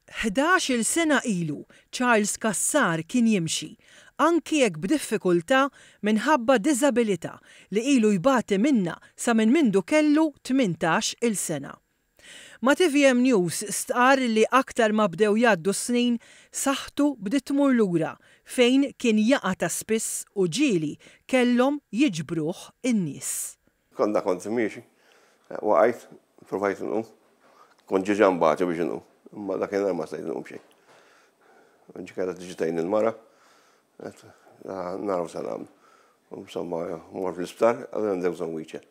11-il sena ilu, Charles Cassar kien jimxi, anki jekk b'diffikultà minħabba diżabilità li ilu jbati minnha sa minn mindu kellu 18-il sena. Ma' tvm News stqarr li aktar ma bdew jgħaddu s-snin, saħħtu bdiet tmur lura fejn kien jaqa' ta' spiss u ġieli kellhom jiġbruh in-nies. Konna kont miexi, waqajt, provajt nqum. Kont ġiġa mbagħad biex inqum, imma dakinhar ma stajt nqum xejn. Ġi kellha tiġi tgħin il-mara, naraw se nagħmlu. Insomma, mort l-isptar, għal għandek bżonn wheelchair.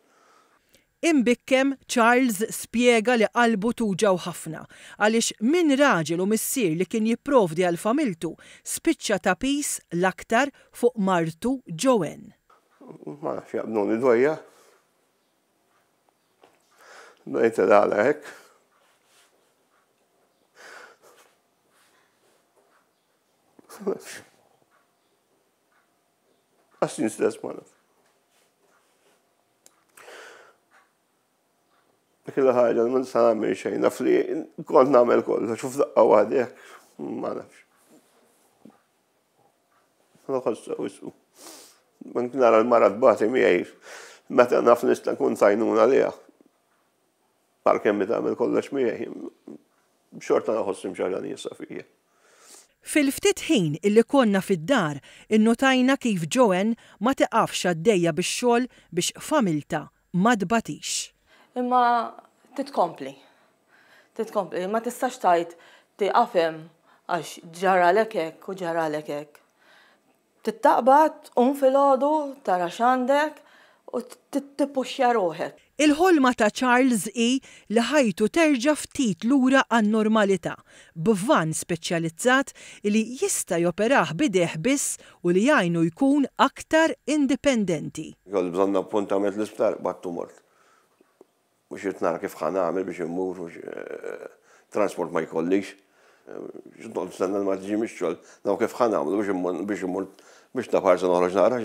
Imbikkem, Charles spjega li qalbu tuġgħu ħafna għaliex minn raġel u missier li kien jipprovdi għal familtu spiċċa ta' piż l-aktar fuq martu Joanne. Ma nafx jaqbduni dwejja. Ngħid għala hekk. Ma nafx. Għax stess ma nafx. Dik il-ħaġa ma nista' nagħmel xejn, naf li kont nagħmel kollox u f'daqqa waħda hekk ma nafx. Nħoss wisq. Nara l-mara tbati miegħi meta naf nista' nkun tajnuna liha. Għalkemm tagħmel kollox miegħi, xorta nħoss imxaġa nieqsa fija. Fil-ftit ħin illi konna fid-dar innutajna kif Joanne ma tiqafx għaddejja bix-xogħol biex familtha ma tbatix. Imma titkompli. Titkompli, ma tistax tgħid tieqaf hemm għax ġaralek hekk u ġaralek hekk. Tittaqbad, tqum filgħodu, tara x'għandek u tippuxxja ruħek. Il-ħolma ta' Charles hi li ħajtu terġa' ftit lura għan-normalità, b'van speċjalizzat li jista' joperah b'idejh biss u li jgħinu jkun aktar indipendenti. Kelli bżonn appuntament l-isptar, bgħatt u mort. Mhux irrid nara kif ħa nagħmel biex immur, mhux transport ma jkollix. X'noqgħod nistenna li ma tiġi mix-xogħol, naraw kif ħa nagħmlu biex immur biex immur biex naf ħarsa noħroġ nara.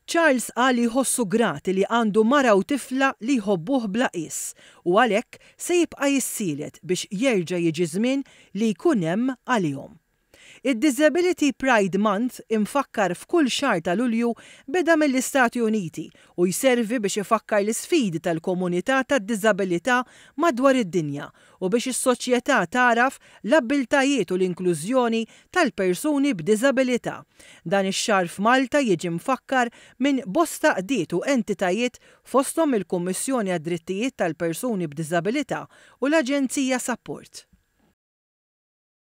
Charles qal li jħossu grat li għandu mara u tifla li jħobbuh bla qies u għalhekk se jibqa' jissielet biex jerġa' jiġi żmien li jkun hemm għalihom. Id-Disability Pride Month, imfakkar f'kull xahar ta' Lulju, beda mill-Istati Uniti u jservi biex ifakkar l-isfidi tal-komunità tad-diżabilità madwar id-dinja u biex is-soċjetà tagħraf l-abbiltajiet u l-inklużjoni tal-persuni b'diżabilità. Dan ix-xahar f'Malta jiġi mfakkar minn bosta għaqdiet u entitajiet fosthom mill-Kummissjoni għad-Drittijiet tal-Persuni b'Diżabilità u l-Aġenzija Sapport.